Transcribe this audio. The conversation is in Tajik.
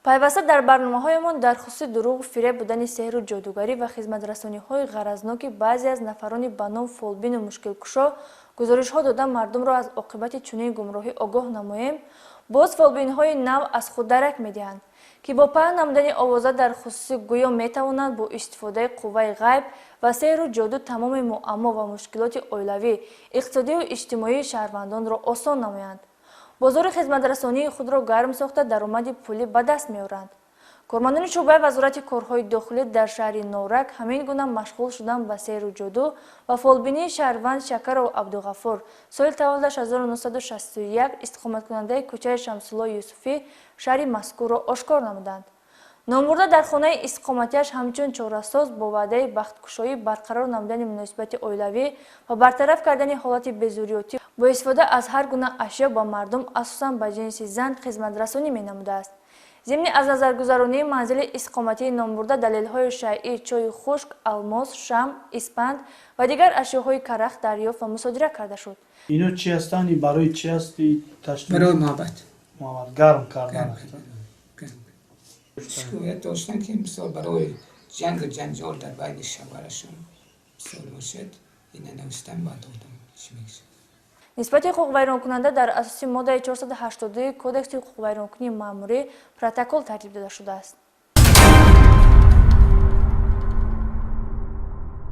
Пайваста дар барномаҳоямон дар хусуси дурӯғу фиреб будани сеҳру ҷодугарӣ ва хизматрасониҳои ғаразноки баъзе аз нафарони ба ном фолбину мушкилкушо гузоришҳо дода, мардумро аз оқибати чунин гумроҳӣ огоҳ намоем. Боз фолбинҳои нав аз худ дарак медиҳанд, ки бо паҳн намудани овоза дар хусуси гӯё метавонанд бо истифодаи қувваи ғайб ва сеҳру ҷоду тамоми муаммо ва мушкилоти оилавӣ, иқтисодию иҷтимоии шаҳрвандонро осон намоянд. Бозори хизматрасонии худро гарм сохта, даромади пулӣ ба даст меоранд. Кормандони шӯъбаи Вазорати корҳои дохилӣ дар шаҳри Норак ҳамин гуна машғул шудан ба сеҳру ҷоду ва фолбинии шаҳрванд Шакаров Абдуғафур, соли таваллудаш 1961, истиқоматкунандаи кӯчаи Шамсулло Юсуфӣ шаҳри мазкурро ошкор намуданд. Номбурда дар хонаи истиқоматиаш ҳамчун чорасоз бо ваъдаи бахткушоӣ, барқарор намудани муносибати оилавӣ ва бартараф кардани ҳолати безурётӣ бо истифода аз ҳар гуна ашё ба мардум, асосан ба ҷинси зан, хизматрасонӣ менамудааст. Зимни аз назаргузаронии манзили истиқоматии номбурда далелҳои шайъӣ, чойи хушк, алмос, шамъ, испанд ва дигар ашёҳои карахт дарёфт ва мусодира карда шуд. Ино чӣ ҳастанд? Барои чӣ аст? Барои муҳаббат. Муҳаббат гарм кардан. Шикоят доштан, ки мисол барои ҷангу ҷанҷол дар байни шавҳарашон мисол бошад, ина навиштан ба додам, чӣ мешавад. Нисбати ҳуқуқвайронкунанда дар асоси моддаи 482 Кодекси ҳуқуқвайронкунии маъмурӣ протокол тартиб дода шудааст.